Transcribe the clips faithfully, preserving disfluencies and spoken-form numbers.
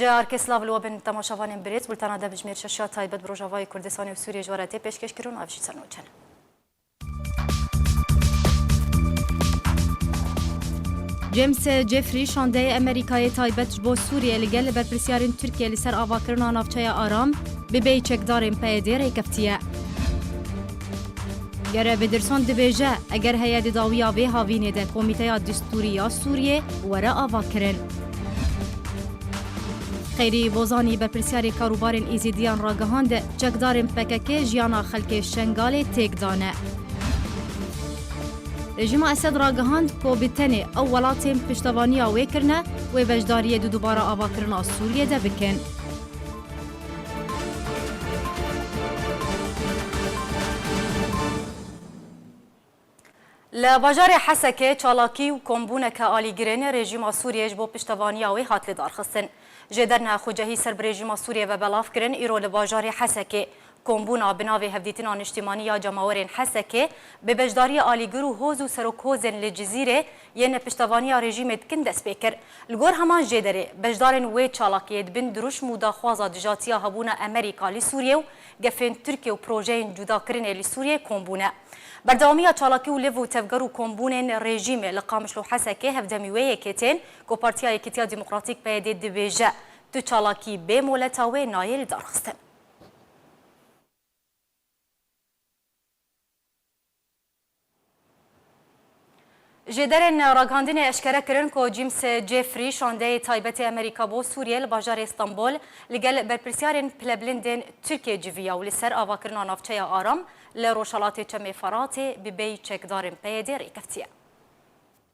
Carkê silav li we bin temaşevanên birêz, bultena de bi jimêr şeş ya taybet bi Rojavayê Kurdistanê û Sûriyê ji we re tê pêşkêşkirin û ev jî sernoçe ne. James Jeffrey, şandeyê Amerîkayê taybet ji bo Sûriyê li gel berpirsiyarên Tirkiyê li ser avakirina navçeya Aram bi bêyî çekdarên P Y D rêkeftiye. Gere Bederson dibêje, eger heye di dawiya vê havînê de Komîteya Distûrî ya Sûriyê were avakirin. Xeyrî Bozanî, berpirsiyarê karûbarên Êzîdiyan ragihand, çekdarên P K K jiyana xelkê Şengalê têk dane. Rejîma Esed ragihand ku bi tenê ew welatên piştevaniya wê kirine, wê beşdariyê di dubara avakirina Sûriyê de bikin. Li bajarê Hesekê çalakî û kombûneke alîgirên rejîma Sûriyê ji bo piştevaniya wê hat lidarxistin. Jêderine xwecehî ser bi rejîma Sûriyê ve belav kirin, îro li bajarê Hesekê kombûna bi navê Hevdîtina Niştîmanî ya Cemawerên Hesekê bi beşdariyê alîgir û hoz û serokhozên li Cizîrê yên piştevaniya rejîmê dikin dest pê kir. Li gor heman jêderê, beşdarên wê çalakiyê di bin dirûşm û daxwaza dijatiya hebûna Amerîka li Sûriyê û gefên Tirkiye û projeyên cudakirinê li Sûriyê kom bûne. Berdewamiya çalakî û liv û tevger û kombûnên rejîmê li Qamişlo Hesekê hevdemî wê yekê tên ku Partiya Yekîtiya Demokratîk P Y D dibêje tu çalakî bê moleta wê nayê lidarxistin. Jêderên ragihandinê eşkere kirin ku James Jeffrey, şandeyê taybetê Amerîka bo Sûriyê li bajarê Stenbol, li gel berpirsiyarên pilebilindên Tirkiyê civiya û li ser avakirina navçeya Aram li rojhelatê Çemê Feratê bi bêyî çekdarên P Y D rêkeftiye.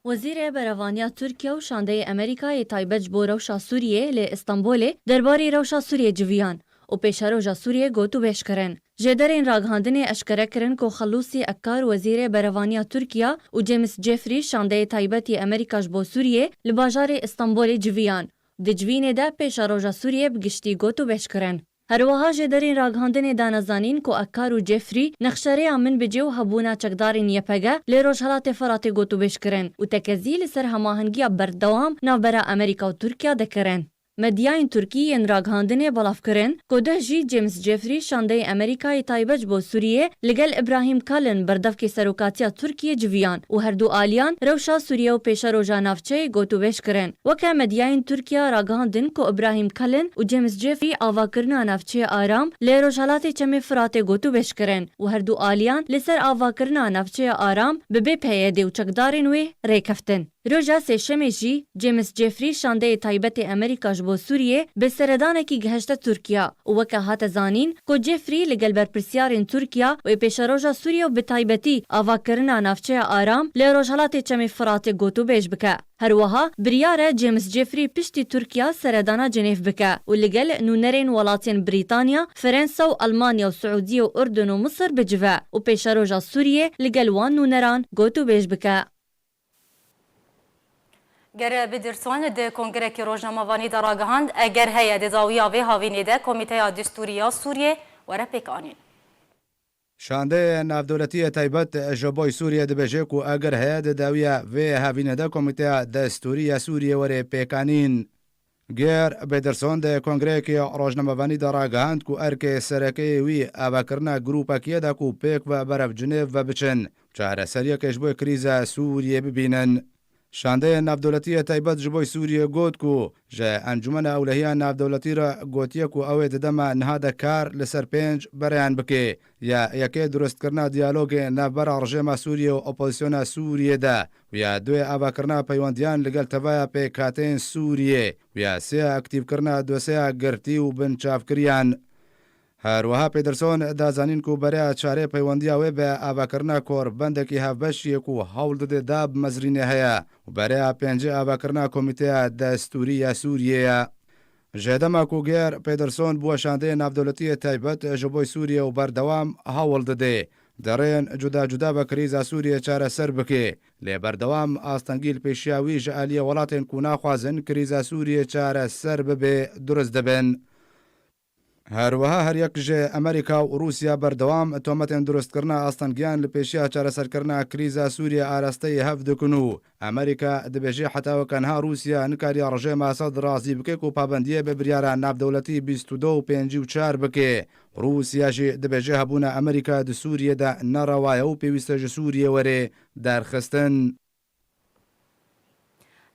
Wezîrê Berevaniya Tirkiye û şandeyê Amerîka yê taybet ji bo rewşa Sûriyê li Stenbolê derbarê rewşa Sûriyê civiyan û pêşeroja Sûriyê gotûbêj kirin. Jêderên ragihandinê eşkere kirin ku Xelûsî Ekkar, wezîrê berevaniya Tirkiye, û James Jeffrey, şandeyê taybet yê Amerîka ji bo Sûriyê, li bajarê Stenbolê civiyan. Di civînê de pêşeroja Sûriyê bi giştî gotûbêj kirin. Herwiha jêderên ragihandinê dane zanîn ku Ekkar û Jeffrey nexşerêya min bi cih û hebûna çekdarên Y P G li Rojhelatê Feratê gotûbêj kirin û tekezî li ser hemahengiya berdewam navbera Amerîka û Tirkiye dikirin. Medyayên Tirkî yên ragihandinê belav kirin ku duh jî James Jeffrey, şandeyê Amerîkayê taybet ji bo Sûriyê, li gel Ibrahim Kalin, berdevkê serokatiya Tirkiyê civiyan û her du aliyan rewşa Sûriye û pêşeroja navçeyê gotûbêj kirin. Weke medyayên Tirkiye ragihandin ku Ibrahim Kalin û James Jeffrey avakirina navçeya Aram li rojhelatê Çemê Firatê gotûbêj kirin û her du aliyan li ser avakirina navçeya Aram bi bê P Y D û çekdarên wê rêkeftin. Roja Sêşemê jî James Jeffrey, şandeyê taybetê Amerîka ji bo Sûriyê, bi seredanekî gihişte Tirkiye û weke hate zanîn ku Jeffrey li gel berpirsiyarên Tirkiye û ê pêşeroja Sûriye û bi taybetî avakirina navçeya Aram li rojhelatê Çemê Firatê gotûbêj bike. Her wiha biryar e James Jeffrey piştî Tirkiye seredana Cenêv bike û li gel nûnerên welatên Brîtanya, Fransa û Elmanya û Siûdiye û Urdun û Misir bicive û pêşeroja Sûriye li gel wan nûneran gotûbêj bike. Gere Bidirson di kongrekî rojnamevanî de ragihand, eger heye di dawiya vê havînê de Komîteya Distûrî ya Sûriyê were pêkanîn. Şandeyê navdewletî yê taybet ji boy Sûriyê dibêje ku eger heye di dawiya vê havînê de Komîteya Destûrî ya Sûriyê were pêkanîn. Geir Pederson di kongreyekî rojnamevanî de ragihand ku erkê sereke yê wî avakirina grûpekî ye de ku pêk ve berev Cinêv ve biçin, çareseriyekê ji bo krîza Sûriyê bibînin. Şandeyê navdewletî yê taybet ji bo Sûriyê got ku ji Encûmena Ewlehiya Navdewletî re gotiye ku ew ê di dema niha de kar li ser pênc bereyan bike. Ya yekê durustkirina diyalogê navbera rejêma Sûriyê û opozisyona Sûriyê de û ya duyê avakirina peywendiyan li gel tevaya pêkhateyên Sûriyê û ya sêya aktîfkirina doseya girtî û binçavkiriyan. Her wiha Pederson da zanîn ku bereya çarê peywendiya wê bi avakirina korbendekî hevbeş yê ku hewl dide da bi mezrînê heye û bereya pêncê avakirina Komîteya Destûrî ya Sûriyê ye. Ji dema ku Geir Pederson bû şandeyê navdewletî yê taybet ji bo Sûriyê û berdewam hewl dide di rêyên cuda cuda ve krîza Sûriyê çareser bike, lê berdewam astengî li pêşiya wî ji aliyê welatên ku naxwazin krîza Sûriyê çareser bibe durust dibin. Her wiha her yek ji Amerîka û Rûsya berdewam tometên durustkirina astengiyan li pêşiya çareserkirina krîza Sûriyê arasteyê hev dikin û Amerîka dibêje heta weke niha Rûsya nikariya rejêma Esad razî bike ku pabendiyê bi biryara navdewletî bîst û du û pêncî û çar bike. Rûsya jî dibêje hebûna Amerîka di Sûriyê de nerewaye û pêwîst e ji Sûriyê were derxistin.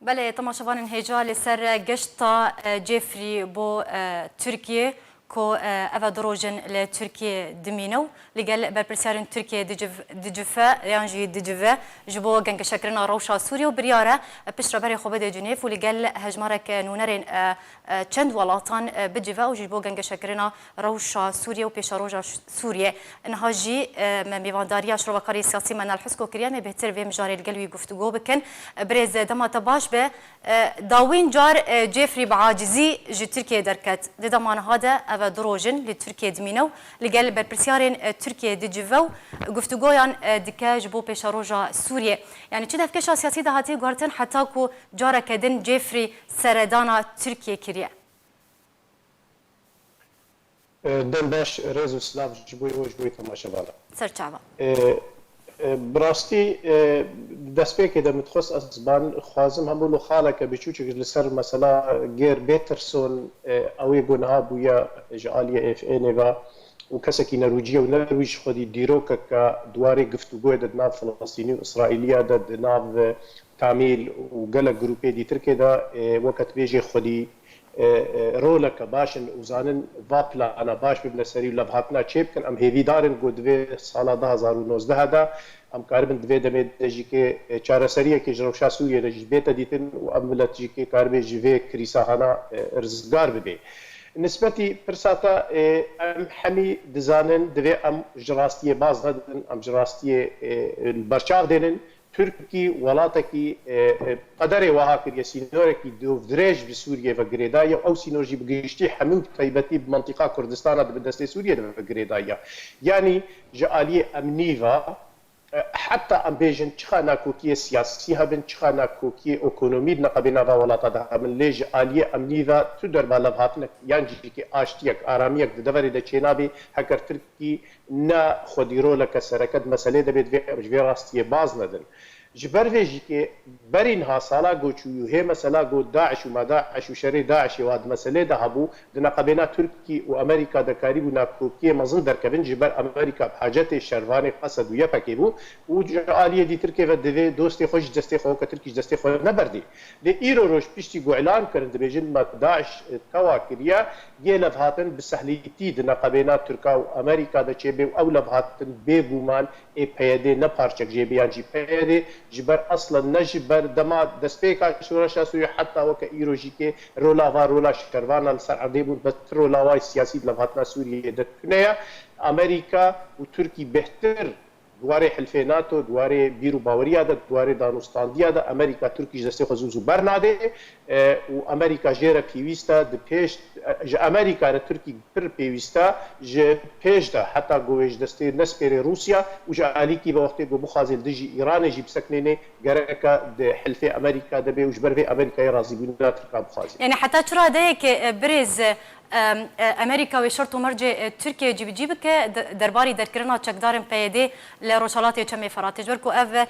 Belê, temaşevanên hêja li ser geşta, e, Jeffrey bo, e, Tirkiye ku, e, ev e du roj in li Tirkiye dimîne û li gel berpirsiyarên Tirkiye diciv-, dicife yan jî dicive ji bo gengeşekirina rewşa Sûriye û biryar e, e, piştre berê xwe bide Cinêv û li gel hejmarek nûnerên, e, e, çend welatan, e, bicive û ji bo gengeşekirina rewşa Sûriye û pêşeroja Ş-, Sûriye. Niha jî, e, me mêvandariya şrovekarê siyasî Menal Husko kiriye, em ê bêhtir vê mijarê li gel wî guftûgo bikin. E, birêz, dema te baş be. E, dawîn car, e, Jeffrey bi acizî ji Tirkiyê derket. Di dema niha de ev e du roj in li Tirkiyê dimîne û li gel berpirsiyarên, e, Tirkiyê dicive û guftûgoyan, e, dike ji bo pêşeroja Sûriye. Yanî çi devkeşa siyasî de hatiye guhertin heta ku careke din Jeffrey seredana Tirkiyê kiriye? E, dem baş, rêz û silav ji bo we, ji bo temaşevana. Ser çava. E, e, bi rastî, e, destpêkê de min dixwest ez ban-, xwazim hemû lo xaleke biçûçik li ser mesela gêr bê tirson, e, ew ê ku niha bûye ji aliyê F N'ê ve û kesekî Nerwîcî ye û Nerwîc xwedî dîrokeke di warê giftûgoyê de di nav Filistînî û Îsraîliya de di nav, e, Tamîl û gelek grûpê dîtirkê de, e, weke tu bêjê xwedî e, e, roleke baş in û zanin va plana baş bibine serî û levhatina çê bikin. Em hêvîdar in ku di vê sala du hazar û nozdeh de em karibin di vê demê de jî kê, e, çareseriyekê ji rewşa Sûriyê de jî bête dîtin û ev milet jî kê karibe ji vê krîsa hana, e, rizgar bibe. Nisbetî pirsa te, e, em hemî dizanin, divê em ji rastiyê baz nedin, em ji rastiyê, e, li berçav dênin. Tirkî welatekî, e, e, qederê wiha kiriye, sînorekî dovdirêj bi Sûriyê ve girêdaye û ew sînor jî bi giştî hemû bi taybetî bi mintîqa Kurdistana di bin destê Sûriyê de ve girêdaye. Yanî ji aliyê emnî ve, e, heta em bêjin çiqa nakokiyê siyasî hebin, çiqa nakokiyê ekonomî di neqebê nava welata de hebin, lê ji aliyê emnî ve tu derba levhatinek yan jî kê aştiyek, aramiyek di deverê de çênabê, heger Tirkî ne xwedî roleke sereke di meselê de bê, divê em ji vê rastiyê baz nedin. Ji ber vê jî kê berî niha sala ku çûyû hê mesela ku DAIŞ û ma DAIŞ û şerê DAIŞê wa di meselê de hebû, di neqebêna Tirkî û Amerîka de karîbû nakokiyê mezin derkevin, ji ber Amerîka bi hacetê şervanê Esed û Y P G bû û ji aliyê dîtirkê ve divê dostê xwe ji destê xwe weke Tirkî ji destê xwe neberdê. Lê îro roj piştî ku îlan kirin, dibêjin me DAIŞ tewa kiriye, yê levhatin bi sehlîtî di neqebêna Tirka û Amerîka de çêbê û ew levhatin bêguman ê P Y D ne parçek jê bê yan jî P Y D ji ber eslen ne ji ber dema destpêka şoreşa Sûriyê heta weke îro jî kê rola va rola şervana li ser erdê bûn, bes ti rola wa siyasî di levhatina Sûriyê de tune ye. Amerîka û Tirkî bêhtir di warê hilfê nato, di warê bîr û baweriya de, di warê danûstandiya de Amerîka Tirkî ji destê xwe zû zû bernade, e, û Amerîka jê re pêwîst e, di pêş, e, ji Amerîka re Tirkî pir pêwîst e, ji pêş de heta ku wê ji destê nespêrê Rûsya û ji alîkî ve wextê ku bixwaze li dijî Îranê jî biseknêne, gereke di hilfê Amerîka de bê û ji ber vê Amerîkayê razîbûna Tirka bixwaze. Yani heta çi radeyeke, e, birêz, e, Em, e, Amerîka wê şert û mercê, e, Tirkiye cîbicî bike, de-, derbarî derkirina çekdarên P Y D li Rojhelatê Çemê Feratê, ji ber ku ev, e,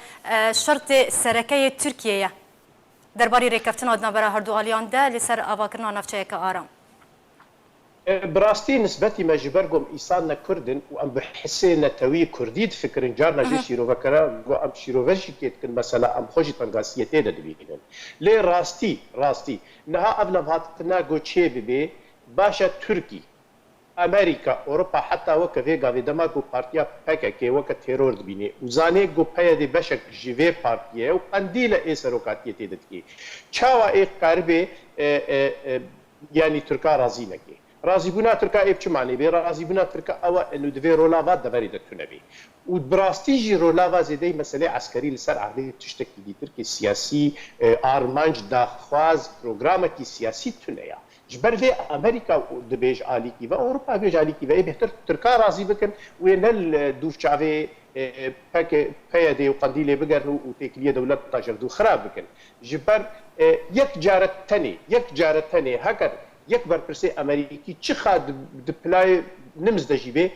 şertê sereke yê Tirkiye ye. Derbarî rêkeftina di navbera herdu aliyan de li ser avakirina navçeyeke aram. E, bi rastî nisbetî me ji ber ku em îsan ne Kurd in û em bi hisê netewî Kurdî difikirin, carna jê Hı hı. şîrove kira, ku em şîrove jî kê dikin, mesela em xwe jî tengasiyê tê de dibînin. Lê rastî, rastî, niha ev levhatina ku çê bibê, Baş e, Tirkî, Amerîka, Ewropa heta weke vê gavê dema ku partiya P K K weke teror dibîne û zanê ku P Y D beşek ji vê partiyê ye û qendîle ê serokatiyê tê de dikê. Çawa ê karibê, e, e, e, yanî Tirka razî neke? Razîbûna Tirka ê bi çi manê bê? Razîbûna Tirka ew e, û divê rola va deverê de tune bê. Û bi rastî jî rola va zêdeyî meselê eskerî li ser erdê tiştekî dîtir kê siyasî, e, armanc, daxwaz, programekî siyasî tune ye. Ji ber vê Amerîka dibê ji alîkî ve, Ewropa bê ji alîkî ve, ê bêhtir Tirka razî bikin, wê ne li dûv çavê, e, P K P Y D û Qendîlê bigerin û, û têkiliyê dewleta ji hev dû xirab bikin. Ji ber, e, yek care tenê, yek care tenê, heger Yek berpirsê Amerîkî çiqa di, di pilayê NIMZ de jî bê,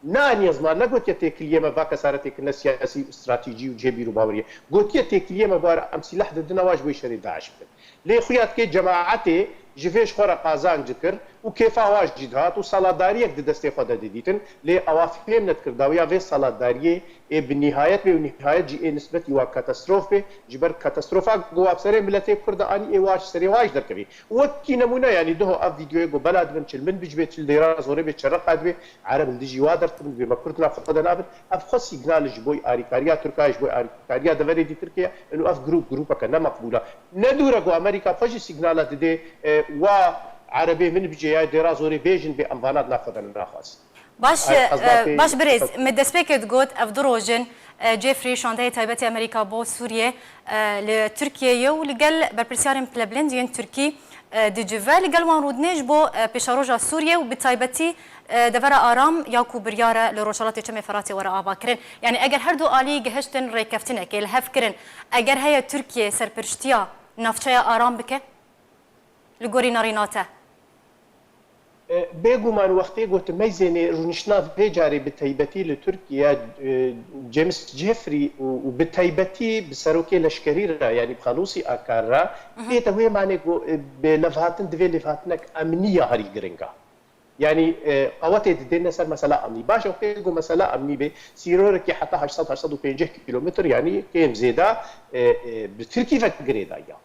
neaniye ziman, negotiye têkiliyê me va kesaretê kirine siyasî û stratejî û cihê bîr û baweriyê. Gotiye têkiliyê me, bare em sîleh didine wa ji bo şerê DAIŞ bikin. Lê xuya dikê cemaetê ji vê ji xwe re qazanc dikir û kêfa wa jî dihat û saladariyek di destê xwe de didîtin. Lê ewa fêm nedikir dawiya vê saladariyê ê bi nîhayet bê û nîhayet jî ê nisbetî wa katastrof bê. Ji ber katastrofa ku wa bi serê miletê Kurd de anî, ê wa ji serê wa jî derkevî. Wekî nemûne, yanî diho ev vîdeoyê ku bela dibin, çil min bicibê, çil dêra zorê bê, çi reqa dibê, Ereb li dijî wa derdikevin, dibê me Kurd nav xwe de nabin. Ev xwe sîgnal ji bo alîkariya Tirkiye, ji bo alîkariya deverê dîtirkiye, û ev grûp, grûpeke ne meqbûl e. Ne dûr e ku Amerîka xwe jî sîgnala didê, e, wa Erebê min bicê ya dêra zorê bêjin, bê em vana di nav xwe de naxwazin. Baş, Ay, ez e, dapê- baş birêz, me destpêkê digot, ev du roj in, e, Jeffrey, şandeyê taybetê Amerîka bo Sûriyê, e, li Tirkiyeyê û li gel berpirsiyarên pilebilind yên Tirkî, e, dicive. Li gel wan rûdinê ji bo, e, pêşeroja Sûriyê û bi taybetî, e, devera aram ya ku biryar e li Rojhelatê Çemê Feratê were avakirin. Yani eger her du alî gihiştin rêkeftinekê li hev kirin, eger heye Tirkiye serpirştiya navçeya aram bike? Li gorî nerîna te? E, bêguman wextê gotim meyzênê rûniştina vê carê bi taybetî li Tirkiye, e, James Jeffrey û, û bi taybetî bi serokê leşkerî re, yanî bi xelûsî Akar re, tête wê manê ku, e, bi levhatin divê lêvhatinek emnî ya herî giring e. Yanî, e, qewetê didêne ser mesela emnî. Baş e, wextê ku mesela emnî bê, sîrorekî heta heşt sed, heşt sed û pêncî kilometr, yanî kêm zêde, e, e, bi Tirkî ve girêdayî ya.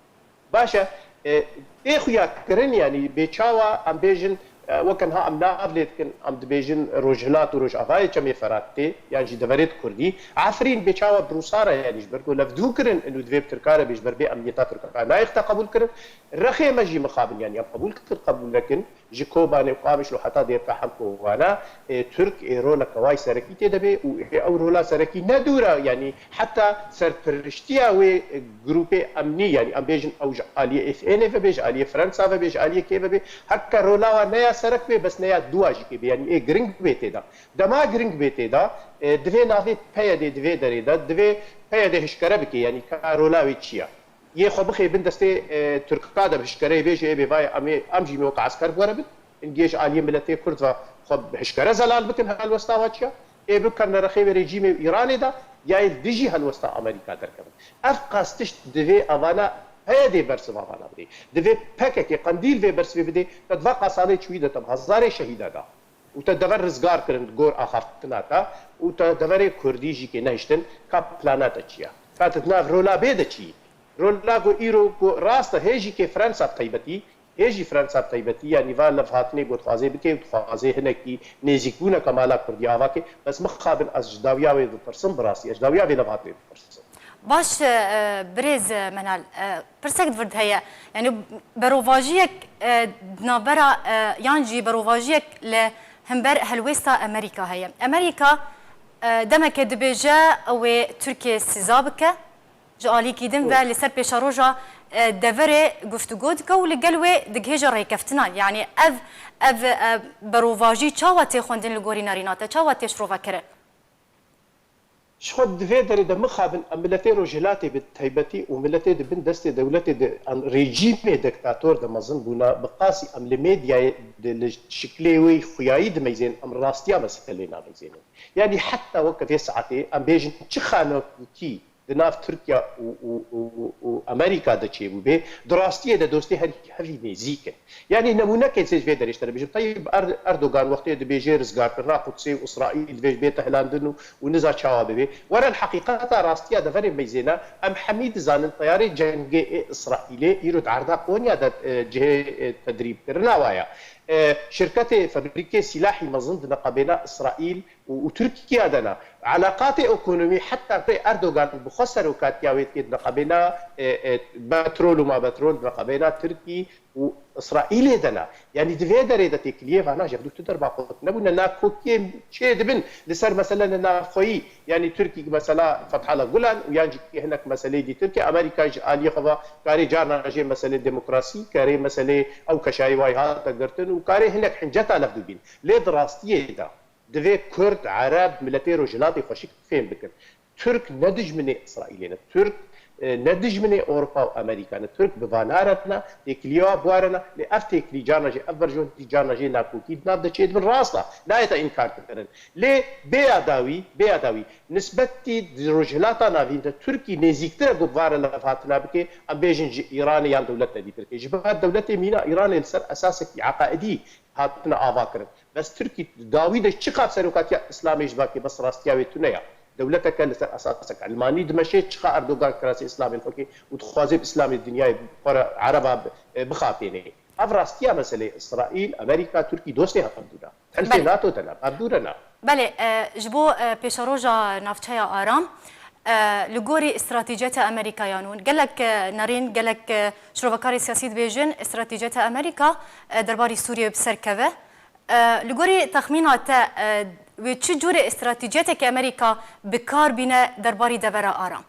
Baş e, e, tê xuya kirin, yanî bê çawa em bêjin, e, weke niha em nav lê dikin, em dibêjin Rojhilat û Rojavayê Çemê Feratê, yan jî deverê di Kurdî. Efrîn bê çawa bi Rûsa re, yanî ji ber ku levdû kirin, û divê bi Tirka re bê, ji ber bê emniyeta Tirka nayê qebûl kirin. Rexê me jî mixabin, yanî em qebûl kir, qebûl nekin. Ji Kobanê û Qamişlo heta Dêrka Hemko wana, e, Tirk, e, roleke wayî serekî tê de bê û, e, ew rola serekî ne dûr e, yanî heta serpiriştiya wê, e, grûpê emnî, yanî em bêjin ew ji aliyê F N ve bê, ji aliyê Fransa ve bê, ji aliyê kê ve bê, heke rola wa ne ya serek bê, bes ne ya dû a jî kê bê, yanî ê giring bê tê de. Dema giring bê tê de, e, divê navê P Y D di vê derê de, divê P Y D hişkere bike, yanî ka rola wê çi ye? Yê xwe bixê bin destê, e, Tirka de bi hişkereyê bêje, ê bê vayê em ê, em jî me weke esker bi we re bin. Hingê ji aliyê miletê Kurd ve xwe bi hişkere zelal bikin, helwesta wa çi ya? Ê bikevne rexê wê rejîmê û Îranê de, ya yê li dijî helwesta Amerîka derkevin. Ev qas tişt divê evana P Y D bersiva vana bidê. Divê P K K, Qendîl vê bersivê bidê, te di va qasalê çûyî de te bi hezarê şehîda da. Û te dever rizgar kirin di gor axaftina te û te deverê Kurdî jî kê nehiştin, ka plana te çi ye? Ka te di nav rola bê de çi yî? Rola ku îro ku rast e, hê jî kê Fransa bi taybetî, hê jî Fransa bi taybetî, yanî va levhatinê ku dixwazê bike û dixwazê hinekî nêzîkbûneke mala Kurdî ava ke, bes mixabin ez ji dawiya wê dipirsim, bi rastî ez ji dawiya vê levhatinê dipirsim. Baş, e, e, birêz, e, Menal, e, pirsek di vir de heye. Yani berovajiyek, e, di navbera, e, yan jî berovajiyek li hember helwêsta Amerîka heye. Amerîka, e, demeke dibêje ew ê Tirkiye siza bike, ji alîkî din ve li ser pêşeroja, e, deverê guftûgo dike û li gel wê digihêje rêkeftinan. Yani ev, ev, e, berovajî çawa tê xwendin li gorî nerîna te, çawa tê şirovekirin? Ji xwe di vê derê de mixabin em miletê Rojhilatê bi taybetî û miletê di bin destê dewletê de an rejîmê diktator de mezin bûne, bi qasî em li medyayê de li şiklê wê xuyayî dimeyzên, em rastiya meselê nameyzênin. Yanî heta weke vê saetê em bêjin çi xanokî di nav Tirkiye û, û, û, û Amerîka de çêbûbê, di rastiyê de dostê herî hevî nêzîk in. Yanî nemûnekê ez ê ji vê derê ji te re bêjim. Tayyip Er-, Erdogan wextê dibêje rizgarkirina Qudsê û Îsraîl divê bête hilandin û, û niza çawa bibe. Were li heqîqeta rastiya deverê meyzêne, em hemî dizanin teyarê cengê ê Îsraîlê îro di erda Qonya de, e, cihê, e, tedrîbkirina wa ye. E, şirketê, febrîkê sîlahî mezin dineqebêne Îsraîl û, û Tirkiye de ne. Elaqatê ekonomî heta pê Erdogan bi xwe serokatiya wê dikê dineqebêne, e, e, petrol û ma petrol dineqebêne Tirkî û Îsraîlê de ne. Yanî di vê derê de têkiliyê vana ji hevdû tu derba xwe nebûne. Nakokiyê çê dibin li ser mesele navxweyî. Yanî Tirkî mesela Fethullah Gulen û yan jî hinek meseleyê dîtir ke Amerîka ji aliyê xwe ve karê carna jê meselê demokrasî, karê meselê ew keşayê wayî hate girtin û karê hinek hinceta levdû bîn. Lê di rastiyê de divê Kurd, Ereb, miletê Rojhilatê xweşik fêm bikin. Tirk ne dijminê Îsraîlê ne. Tirk e, ne dijminê Ewropa û Amerîka, ne Tirk bi van nare tine, têkiliya bi ware ne, lê ev têkilî carna jî, ev berjewendî carna jî nakokî di nav de çêdibin, rast e, nayê te înkar kirin. Lê bêya dawî, bêya dawî, nisbetî di Rojhilata Navîn de Tirkî nêzîktir e ku bi vare levhatina bike, em bêjin ji Îranê yan dewlete dîtir ke. Ji ber dewletê mîna Îranê li ser esasekî eqaidî hatine ava kirin. Bes Tirkî dawî de çiqas serokatiya Îslamê ji bakê bes rastiya wê tune ya. Dewleteke li ser esasek Elmanî dimeşe, çiqa Erdogan kirasê Îslamê li xwe kê û dixwaze bi Îslamê dinyayê xwe re Ereba bi-, e, bixapêne. Ev rastiya meseleyê Îsraîl, Amerîka, Tirkî dostê hevdû ne. Helfê Belê. nato de ne, hevdû re ne. Belê, e, ji bo, e, pêşeroja navçeya Aram, e, li gorî stratejiyeta Amerîka ya nûn, gelek, e, nerîn, gelek, e, şirovekarê siyasî dibêjin, stratejiyeta Amerîka, e, derbarî Sûriyê bi ser keve. E, li gorî texmîna te, e, wê çi cûrê stratejiyeteke Amerîka bi kar bîne derbarî devera Aram?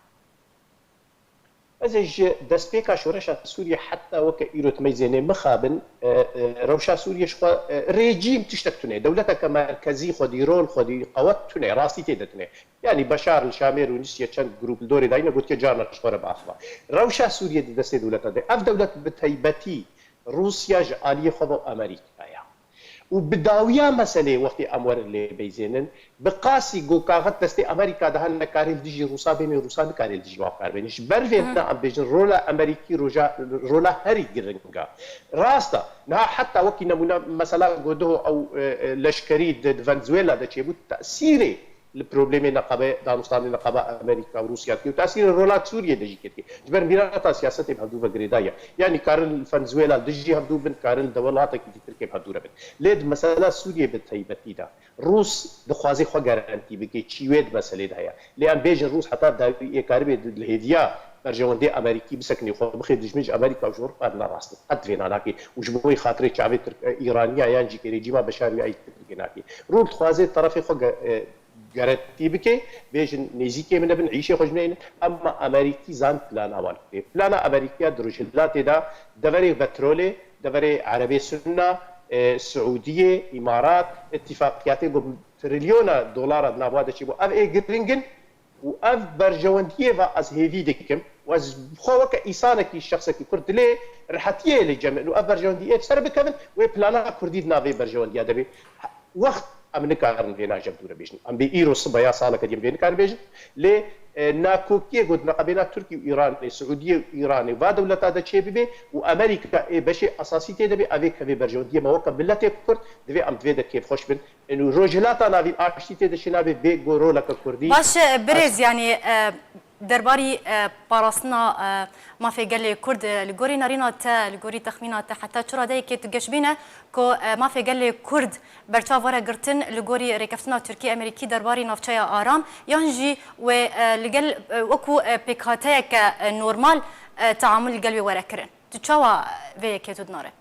Ez ê ji destpêka şoreşa Sûriyê heta weke îro dimeyzênê mixabin, e, e, rewşa Sûriyê ji xwe, e, rejîm tiştek tune. Dewleteke merkezî xwedî, rol xwedî, qewet tune, rastî tê de tune. Yanî Beşar li Şamê rûniştiye çend grûp li dorê dayîne, gotiye carna ji xwe re biaxiva. Rewşa Sûriyê di destê dewleta de. Ev dewlet bi taybetî Rûsya ji aliyê xwe ve û Amerîka ye. Û bi dawiya meseleyê wextê em werin lê beyzênin, bi qasî ku kaxit destê Amerîka de hene, karê li dijî Rûsa bêne, Rûsa nikare li dijî wan kar bêne. Ji ber vê Hı. ne em bêjin rola Amerîkî roja, rola herî giring e. Rast e. Niha heta wekî nemûne mesela ku doho ew, e, e, leşkerî di, di Venezuela de çêbû, tesîrê li problemê neqebe, danûstanê neqeba Amerîka û Rûsya dike û tesîrê rola Sûriyê de jî ketiye. Ji ber mîrata siyasetê bi hevdû ve girêdayî ye. Yanî karin li Venezuela li dijî hevdû bin, karin li dewlatekî dîtirkê bi hevdû re bin. Lê di mesela Sûriyê bi taybetî de Rûs dixwaze xwe garantî bike, çî wê di meselê de heye. Lê em bêjin Rûs heta dawî ê karibe di, li hêviya berjewendê Amerîkî bisekinê xwe bixê dijmin ji Amerîka û ji Ewropa ne rast e. Qet vêna nake û ji bo wê xatirê çavê Tirk, e, Îraniya yan jî kê rejîma Beşar wî ayî Tirkê nake. Rûs dixwaze terefê xwe ge-, e, garantî bike, bêjin nêzîkê min nebin, îşê xwe ji min neynin. Ema Amerîkî zan plana wan tê. Plana Amerîkiya di Rojhilatê de deverê petrolê, deverê Erebê Sunna, e, Siûdiyê, Îmarat, îtîfaqiyatê ku trilyona dolara di nav wan de çêbû. Ev ê giring in û ev berjewendiyê ve ez hêvî dikim û ez xwe weke îsanekî, şexsekî Kurd dilê rehetiyê lê cem in û ev berjewendî ê bi ser bikevin û ê plana Kurdî di nav vê berjewendiya de bê. Wext em nikarin vêna ji hevdû re bêjin. Em bê îro sibe ya saleke dî em vê nikarin bêjin. Lê, e, nakokiyê ku di neqebêna Tirkî û Îranê, Siûdiyê û Îranê va dewleta de çêbibe û Amerîka ê beşê esasî tê de be, ev ê kevê berjewendiyê me weke miletê Kurd, divê em divê de kêfxweş bin. Û Rojhilata Navîn aştî tê de çênabe bê ku roleke Kurdî. Baş e, birêz, yanî, e, derbarî, e, parastina, e, mafê gelê Kurd, e, li gorî nerîna te, li gorî texmîna te, heta çi radeyekê tu geşbîne ku, e, mafê gelê Kurd berçav were girtin li gorî rêkeftina Tirkî-Amerîkî derbarî navçeya Aram, yan jî wê, e, li gel, e, wekû, e, pêkhateyeke, e, normal, e, teamul li gel wê were kirin? Tu çawa vê yekê tu dinare?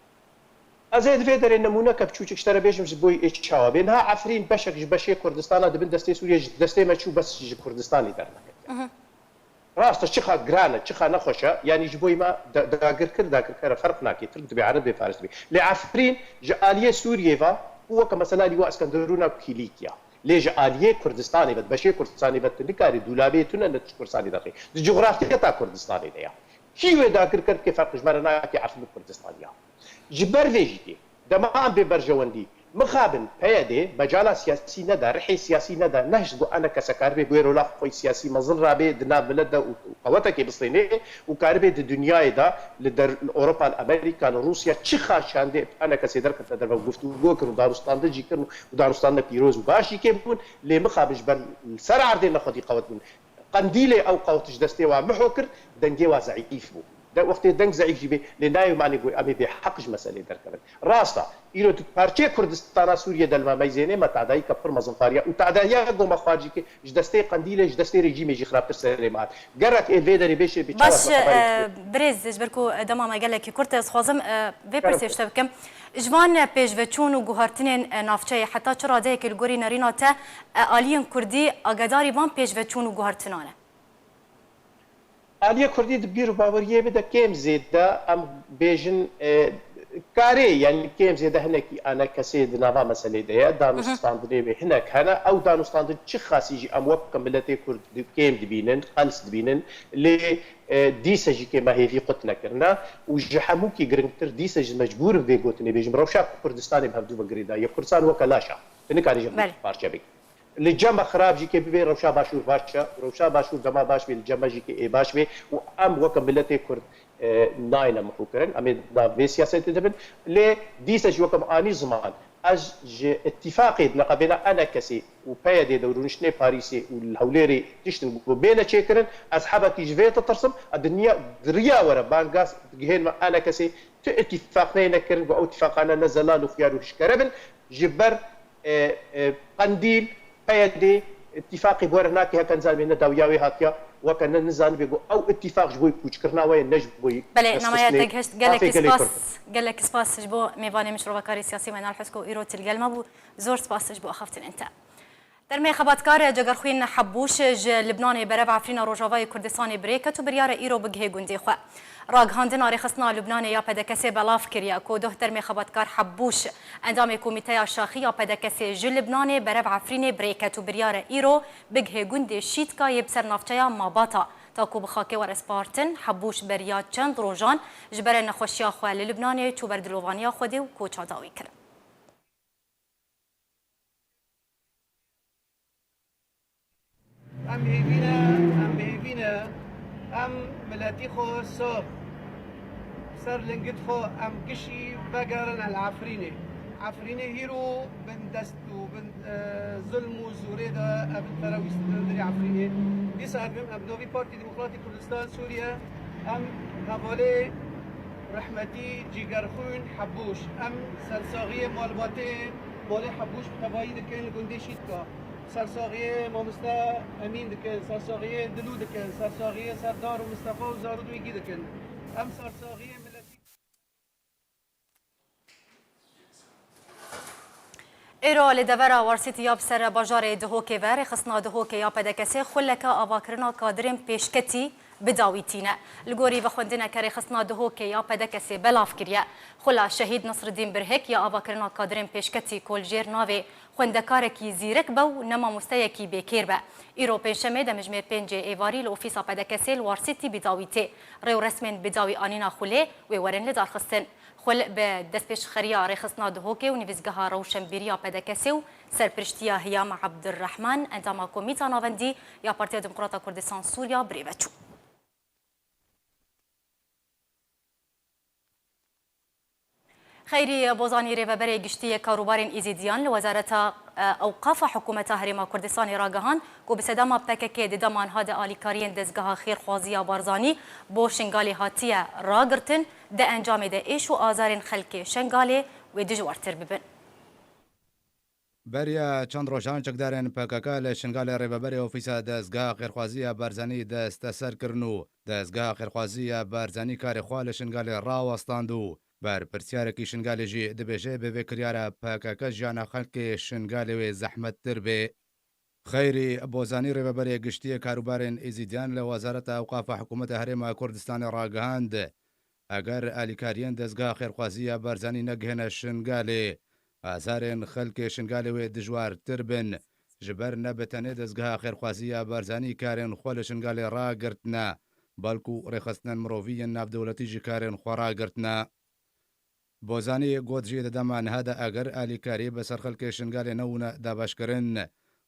Ez ê di vê derê nemûneke biçûçik ji te re bêjim ji bo ê çawa bê. Niha Efrîn beşek ji beşê Kurdistana di bin destê Sûriyê ji destê me çû, bes ji Kurdistanê derneketiye. Mhm. Rast e, çiqa giran e, çiqa nexweş e, yanî ji bo me da-, dagirkir, dagirker e, ferq nake, Tirk dibe, Ereb dibe, Faris dibe. Lê Efrîn ji aliyê Sûriyê ve û weke mesela Lîwa Eskenderûna Kîlîkiya. Lê ji aliyê Kurdistanê ve, beşê Kurdistanê ve tu nikarî dûlabê tune ne ji Kurdistanê derxî. Di cografyeta Kurdistanê de ya. Kî wê dagirker dike ferq ji me re nake, Efrîn û Kurdistan ya. Ji ber vê jî tê. Dema em bê berjewendî mixabin, P Y D mecala siyasî neda, rihê siyasî neda, nehişt ku ene kese karibe bi wê rola xwe siyasî mezin rabe di nav milet de û qewetekê bistêne û karibe di dinyayê de li der, li Ewropa, li Amerîka, li Rûsya çiqa şandê ene kesê derkefte derve û guftûgo kirin û danûstandin jî kirin û danûstandine pîroz û baş jî kê bûn, lê mixabin ji ber li ser erdê nexwedî qewet bûn. Qendîlê ew qewt ji destê wa miho kir, dengê wa zeîf bû. De wextê deng zeîf jî bê, lê nayê mane ku em ê bê heq ji meselê derkevin. Rast e, îro tu parçeyê Kurdistana Sûriyê de li me meyzênê, me tadayî ke pir mezin xwariya û tadahiya ku me xwar jî ke ji destê Qendîlê, ji destê rejîmê jî xirabtir serê me hat. Gerek ê vê derê bêşê bi çawa Baş, e, birêz, ji ber ku dema me gelekî kurt e, ez xwazim, e, vê pirsê ji te bikim. Ji van pêşveçûn û guhartinên, e, navçeyê heta çi radeyekê li gorî nerîna te, e, aliyên kurdî agadarî van pêşveçûn û guhartinan e? Aliyê kurdî di bîr û baweriyê min de kêm zêde, em bêjin, e, Karê, yanî kêm zêde hinekî anekesê di nava meselê de ye. Danûstandinê wê hinek hene. Ew danûstandin çi xasî jî em wek miletê Kurd di-, kêm dibînin, qels dibînin. Lê, e, dîse jî kê me hêvî qut nekirine û ji hemûkî giringtir dîse jî mecbûr in vê gotinê bêjin. Rewşa Kurdistanê bi hevdû ve girêdayî ye. Kurdistan weke laş e. Tu nikarî ji Belê. Parçe bikî. Li cem me xirab jî kê bibê, rewşa Başûr baş e. Rewşa Başûr dema baş bê, li cem me jî kê ê baş bê û em weke miletê Kurd, e, nayne mihûkirin. Em ê di nav vê siyasetê de bin. Lê dîse jî weke min anî ziman, ez ji îtîfaqê di neqebêna enekesê û P Y D'ê de û rûniştinê Parîsê û li Hewlêrê tiştin ku bêne çêkirin, ez hebekî ji vê ditirsim. Ez di niya, di riya were bangaz digihên me enekesê tu îtîfaq neyne kirin, ku ew îtîfaqane ne zelal û xiyar û hişkere bin. Ji ber e, e, Qendîl, P Y D, îtîfaqê bi we re nake, heke nizanibê ne dawiya wê hatiya, weke ne nizanibê ku ew îtîfaq ji bo pûçkirina we ye, ne ji bo Belê, namaya destxistinê te gihişt. Gelek mafê gelê spas, Kurd. Gelek spas ji bo mêvanê min, şirovekarê siyasî Menal Husko, îro til gel me bû. Zor spas ji bo axaftinên te. Termê xebatkar Cegerxwîn Hebûş ji Libnanê berev Efrîna Rojavayê Kurdistanê bi rê ket û biryare îro bigihê gundê xwe. Ragihandina rêxistina Lubnanê ya P D K S'ê belav kiriye ku doh termê xebatkar Hebûş, endamê Komîteya Şaxî ya P D K S'ê ji Libnanê berev Efrînê bi rê ket û biryare îro bigihê gundê Şîtka yê bi ser navçeya Mabata. Ta ku bi xakê were spartin, Hebûş beriya çend rojan ji berê nexweşiya xwe li Libnanê çû ber dilovaniya Xwedê û koça dawî kirin. Em hêvî ne, em hêvî ne, em miletî xwe sax, ser lingit xwe em kişî vegerin el Efrînê. Efrînê hîro bin dest û bin, e, zulm û zorê de ev terorîst li hundirê Efrînê. Dîsa ez bim, em bi navî Partî Demokratîk Kurdistan Sûriye, em hevalê rehmetî Cîgerxwîn Hebûş, em sersaxiyê malbatê malê Hebûş bi tevayî dikin li gundê Şîtka. Sersaxiyê mamoste Emîn dikin, sersaxiyê Dilû dikin, sersaxiyê Serdar û Mistefa û zarûd wîgî dikin. Em sersaxiyê miletî. Êro li devera Warsîtî ya bi ser bajarê Duhokê ve rêxistina Duhokê ya P D K S'ê xuleke avakirina kadirên pêşketî bi dawî tîne. Li gorî vexwendineke rêxistina Duhokê ya P D K S'ê belav kiriye. Xula Şehîd Nasriddîn Birhik ya avakirina kadirên pêşketî ku li jêr navê xwendekarekî zîrek be û ne mamosteyekî bêkêr be. Îro pêncşemê demjimêr pêncê êvarî li ofîsa P D K S'ê li Warsîtî bi dawî tê. Rê û resmên bi dawî anîna xulê wê werin lidarxistin. Xul bi destpêşxeriya Rêxistina Duhokê û Nivîsgeha Rewşenbîriya P D K S'ê û serpiriştiya Hiyam Ebdurrehman, endama Komîta Navendî ya Partiya Demokrata Kurdistan Sûriya, bi rê ve çû. Xeyrî Bozanî, rêveberê giştî yê karûbarên Êzîdiyan li Wezareta, e, Ewqafa Hikûmeta Herêma Kurdistanê ragihand ku bi sedema P K K di dema niha de alîkariyên dezgeha xêrxwazî ya Barzanî bo Şingalê hatiye ragirtin, di encamê de êş û azarên xelkê Şingalê wê dijwartir bibin. Beriya çend rojan çekdarên P K K li Şingalê rêveberê Ofîsa Dezgeha Xêrxwazî ya Barzanî desteser kirin û Dezgeha Xêrxwazî ya Barzanî karê xwe li Şingalê rawestand û berpirsiyarekî Şingalê jî dibêje, bi vê kiryara P K K jiyana xelkê Şingalê wê zehmettir bê. Xeyrî Bozanî, rêveberê giştî yê karûbarên Êzîdiyan li Wezareta Ewqafa Hikûmeta Herêma Kurdistanê ragihand, eger alîkariyên Dezgeha Xêrxwazî ya Barzanî negihêne Şingalê, azarên xelkê Şingalê wê dijwartir bin. Ji ber ne bi tenê Dezgeha Xêrxwazî ya Barzanî karên xwe li Şingalê ragirtine, belkû rêxistinên mirovî yên navdewletî jî karên xwe ragirtine. Bozanî got jî, di dema niha de eger alîkarî bi ser xelkê Şingalê nebûne dabeşkirin,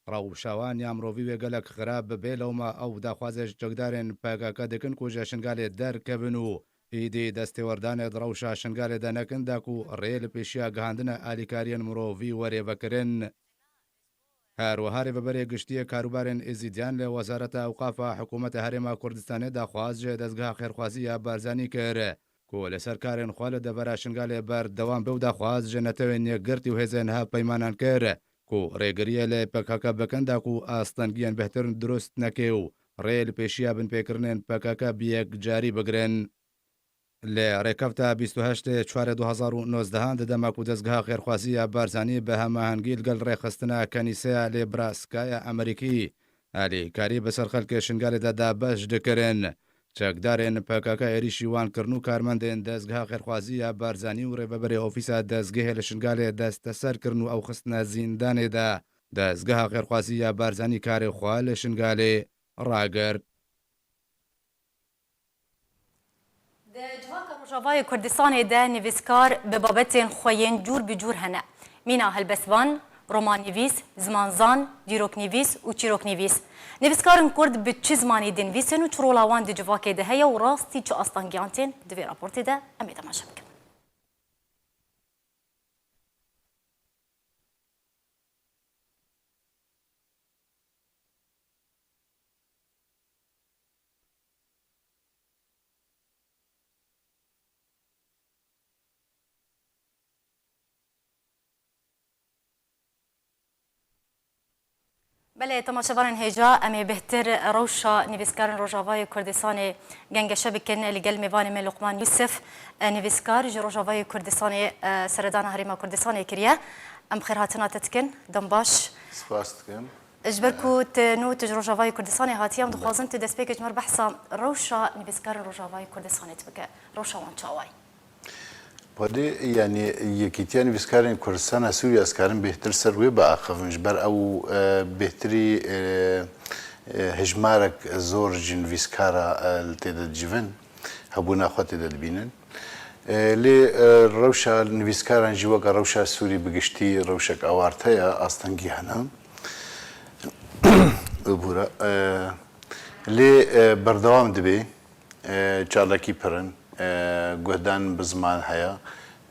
rewşa wan ya mirovî wê gelek xirab bibe. Lewma ew daxwazê ji çekdarên P K K dikin ku ji Şingalê derkevin û êdî destêwerdanê di rewşa Şingalê de nekin, da ku rê li pêşiya gihandina alîkariyên mirovî were vekirin. Her wiha rêveberê giştî yê karûbarên Êzîdiyan li Wezareta Ewqafa Hikûmeta Herêma Kurdistanê daxwaz ji Dezgeha Xêrxwazî ya Barzanî kir ku li ser karên xwe li devera Şingalê berdewam be û daxwaz ji Netewên Yekgirtî û hêzên hevpeymanan kir ku rêgiriyê li P K K bikin, da ku astengiyên bêhtir dirust neke û rê li pêşiya binpêkirinên P K K bi yekcarî bigirin. Li rêkefta bîst û heştê çarê du hezar û nozdeh, di dema ku Dezgeha Xêrxwazî ya Barzanî bi hemahengî li gel rêxistina Kenîseya Nebraska ya Amerîkî alîkarî bi ser xelkê Şingalê de dabeş dikirin, Çekdarên P K K êrîşî wan kirin û karmendên dezgeha xêrxwazî ya Barzanî û rêveberê ofîsa dezgehê li Şingalê desteser kirin û ew xistine zîndanê de. Dezgeha xêrxwazî ya Barzanî karê xwe li Şingalê ragirt. Di civaka Rojavayê Kurdistanê de nivîskar bi babetên xwe yên cûr bi cûr hene. Mîna helbestvan, romannivîs, zimanzan, dîroknivîs û çîroknivîs. Nivîskarên Kurd bi çi zimanî dinivîsin û çi rola wan di civakê de heye û rastî çi astangiyan tên, di vê raportê de em ê temaşe bikin. Belê, temaşevanên hêja, em ê bêhtir rewşa nivîskarên Rojavayê Kurdistanê gengeşe bikin. Li gel mêvanê me Luqman Yusuf, e, nivîskar ji Rojavayê Kurdistanê, e, seredana Herêma Kurdistanê kiriye. Em xêrhatina te dikin. Dem baş. Spas dikim. Ji ber ku tu nû tu ji Rojavayê Kurdistanê hatiye, em dixwazin tu destpêkê ji me re behsa rewşa nivîskarên Rojavayê Kurdistanê tu bike. Rewşa wan çawa ye? Xwedê, yanî Yekîtiya Nivîskarên Kurdistana Sûriye, ez karim bêhtir ser wê biaxivim, ji ber ew, e, bêhtirî, e, e, hejmarek zor ji nivîskara, e, li tê de dicivin, hebûna xwe tê de dibînin. E, lê, e, rewşa nivîskaran jî weke rewşa Sûrî bi giştî rewşek awarte ye, astengî hene. Bûra, e, lê, e, berdewam dibe. E, çalakî pir in. E, guhdan bi ziman heye.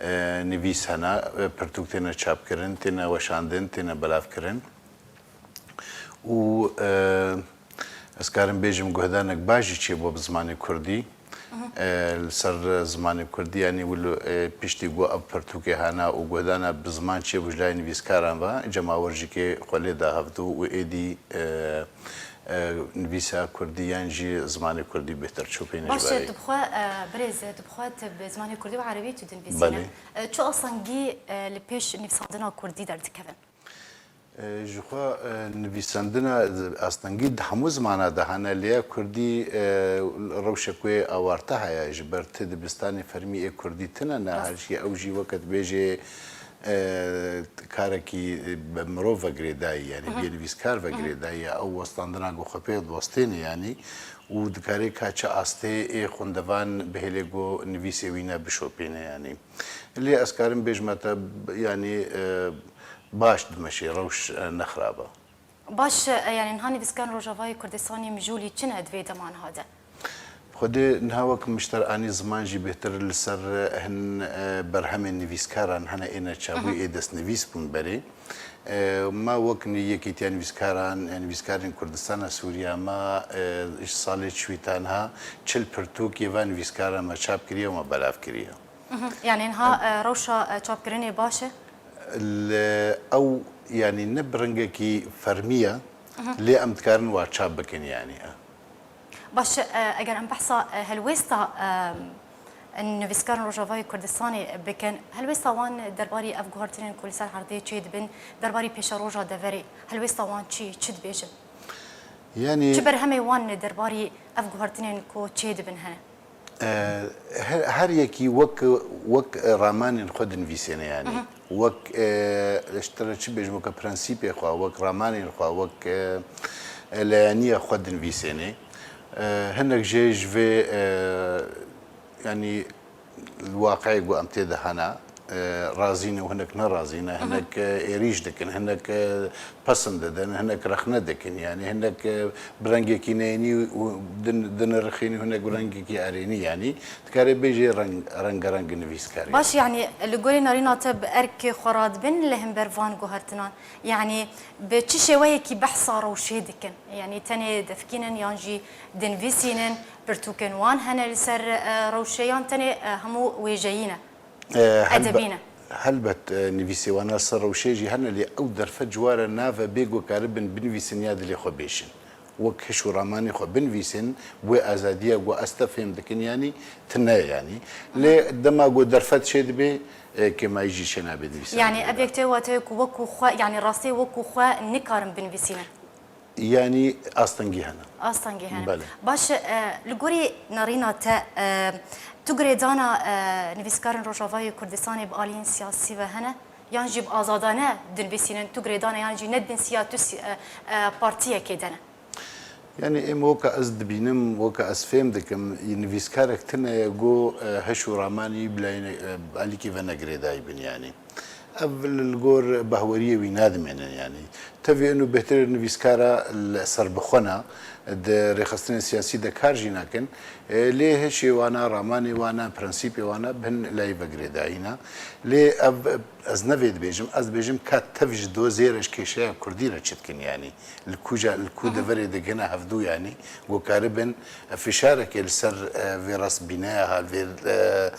E, nivîs hene. E, pirtûk têne çapkirin, têne weşandin, têne belavkirin. Û, e, ez karim bêjim guhdanek baş jî çêbû bi zimanê kurdî. E, li ser zimanê kurdî, yanî wilo, e, piştî ku ev pirtûkê hene û guhdana bi ziman çêbû ji layê nivîskaran ve, cemawer jî kê xwe lê da hevdû û êdî, e, e, nivîsa kurdî yan jî zimanê kurdî bêhtir çû pê Baş e, nijbarî. Tu bi xwe, e, birêz, tu bi xwe tu bi zimanê kurdî û erebî tu dinivîsîne. Belê. E, çi astengî, e, li pêş nivîsandina kurdî derdikevin? E, ji xwe, e, nivîsandina astengî di hemû zimana de hene, lê ya kurdî, e, rewşek wê awarte heye, ji ber ti dibistanê fermî ê kurdî tine ne, Rast. her jî ew jî weke dibêjê, e, karekî bi mirov ve girêdayî, yanî bê nivîskar ve girêdayî ye. Ew westandina ku xwe pê diwestêne, yanî û dikarê ka çi astê ê xwendevan bihêlê ku nivîsê wî ne bişopîne, yanî. Lê ez karim bêjime te, yanî, e, baş dimeşê, rewş, e, ne xirab e. Baş e, yanî niha nivîskarên Rojavayê Kurdistanê mijûlî çi ne di vê dema niha de? Xwedê niha wek min ji te re anî ziman jî bêhtir li ser, e, hin, e, berhemên nivîskaran hene ê neçabûyî ê destnivîs bûn berê. E, me wek ni-, Yekîtiya Nivîskaran, e, Nivîskarên Kurdistana Sûriye me, e, ji salê çûyî ta niha çil pirtûk yê van nivîskaran me çap kiriye û me belav kiriye. Mhm. Yanî niha, e, rewşa, e, çapkirinê baş e? Li ew, yanî ne bi rengekî fermî ye, lê em dikarin wa çap bikin, yanî. Baş e, eger em behsa, e, helwêsta, e, nivîskarên Rojavayê Kurdistanê bikin, helwêsta wan derbarî ev guhertinên ku li ser erdê çêdibin, derbarî pêşeroja deverê, helwêsta wan çi, çi dibêjin? Yanî Çi berhemê wan derbarî ev guhertinên ku çêdibin hene? E, her, her yekî wek, wek ramanên xwe dinivîsêne, yanî. Wek, e, ji te re çi bêjim, weke prensîpê xwe, wek ramanên xwe, wek, e, e, leyaniya xwe dinivîsêne. E, hinek jê ji vê, e, yanî, li waqeyê ku em tê de hene, e, razî ne û hinek nerazî ne, hinek, e, êrîş dikin, hinek, e, pesin didin, hinek rexne dikin, yanî hinek, e, bi rengekî neyînî û din-, dinirxîn û hinek bi rengekî erênî, yanî dikare bêjê reng-, rengereng nivîskar, Baş, yanî. Yanî li gorî narîna te bi erkê xwe radibin li hember van guhertinan, yanî bi çi şêweyekî behsa rewşê dikin? Yanî tenê difkînin yan jî dinivîsînin, pirtûkên wan hene li ser, e, rewşê yan tenê, e, hemû wêjeyî ne? E, helbe-, Edebî ne. Helbet, e, nivîsê wan li ser rewşê jî hene, lê ew derfet ji wan re nave bê ku karibin binivîsin ya dilê xwe bêjin. Wek hiş û ramanê xwe binivîsin, wê azadiya ku ez te fêm dikin, yanî tune ye, yanî. Lê dema ku derfet çê dibe, e, kêmayî jî çê nabe nivîsandinê de. Yanî ev yek tê wateyê ku wekû xwe, yanî rastiyê wekû xwe nikarin binivîsînin. Yanî astengî hene. Astengî hene. Belê. Baş e, li gorî nerîna te, e, tu girêdana e, nivîskarên Rojavayê Kurdistanê bi aliyên siyasî ve hene? Yan jî bi azadane dinivîsînin, tu girêdana yan jî nedinivîsiya tu si- e, e, partiyekê de ne? Yanî êm weke ez dibînim, weke ez fêm dikim, nivîskarek tune ye ku e, heş û ramanî bi layîne- e, bi alîkî ve ne girêdayî bin yanî. Ev li gor bahweriyê wî nadimênin yanî. Tevî eno bêhtir nivîskara li serbixwe ne, di rêxistinên siyasî de kar jî nakin. E, lê hişê wana, ramanê wana, prensîpê wana bin layî ve girêdayî ne. Lê ev ez ne vê dibêjim, ez dibêjim ka tev ji do zêre ji kêşeya kurdî re çi dikin yanî. Li ku ja, li ku deverê digihine hevdû yanî, ku karibin fişarekê li ser e, vê rastbîneya ha, vê e,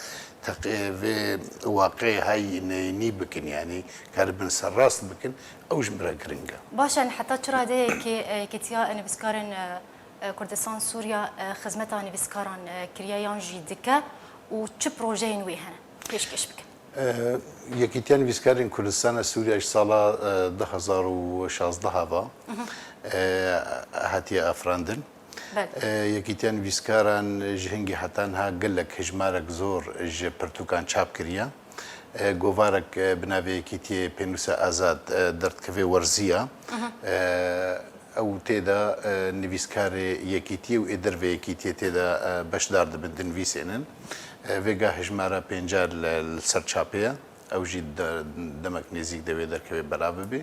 teqê vê waqeyê hay neyînî bikin, yanî karibin serrast bikin, ew ji min re giring e. Baş e, heta çi radeyekê e, Yekîtiya Nivîskarên e, e, Kurdistan Sûriya e, xizmeta nivîskaran e, kiriye yan jî dike û çi projeyên wê hene pêşkêş bikin? E, Yekîtiya Nivîskarên Kurdistana Sûriya ji sala e, du hezar û şazdeh ve e, hatiye afirandin. Belê. Yekîtiya Nivîskaran ji hingî heta niha gelek hejmarek zor ji pirtûkan çap kiriye. Govarek bi navê Yekîtiyê Pênûsa Azad derdikeve werziya. Ew tê de nivîskarê Yekîtiyê û ê dervê Yekîtiyê tê de beşdar dibin, dinivîsênin. Vêga hejmara pênca li, li ser çapê ye. Ew jî de, demek nêzîk de wê derkevê belav bibê.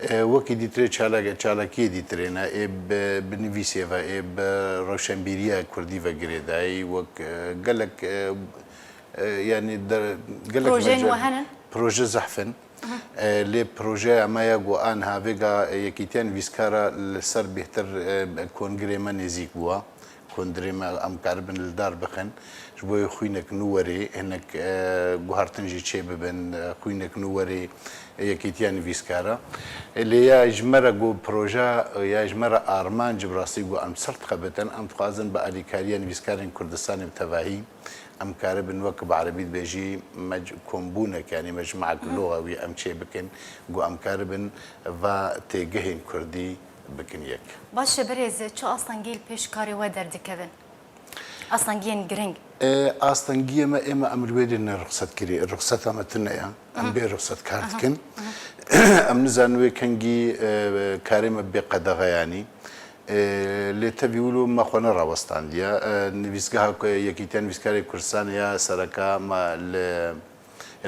E, wekî dîtirê çalak-, çalakiyê dîtirê ne, ê bi, bi nivîsê ve, ê bi rewşenbîriya kurdî ve girêdayî, wek, e, gelek, e, e, yanî de, gelek Projeyên mecel-, we hene? Proje zehf in. E, lê projeya me ya ku aniha vêga Yekîtiya Nivîskara li ser bêhtir, e, kongirê me nêzîk bûwa. Kongirê me em karibin li dar bixin. Ji bo xwînek nû werê, hinek, e, guhertin jî çê bibin, e, xwînek nû werê Yekîtiya Nivîskara. E, lê ya ji me re ku proje, e, ya ji me re armanc bi rastî ku em ser dixebitin, em dixwazin bi alîkariya nivîskarên Kurdistanê bi tevahî, em karibin wek bi erebî dibêjî mec-, kombûnek, yanî mecmuek loxewî em çê bikin, ku em karibin va têgehên kurdî bikin yek. Baş e birêz, çi astengî li pêş karê we derdikevin? Astengiyên giring. E, astengiyê me, ê me em li wê dê ne ruxset kirî. Ruxseta me tune ya. Em bê ruxset kar dikin. Em nizanin wê kengî, e, karê me bê qedexe yanî. E, lê tevî wilo me xwe ne rawestandiye. E, nivîsgeha ku Yekîtiya Nivîskarê Kurdistanê ya sereka me li,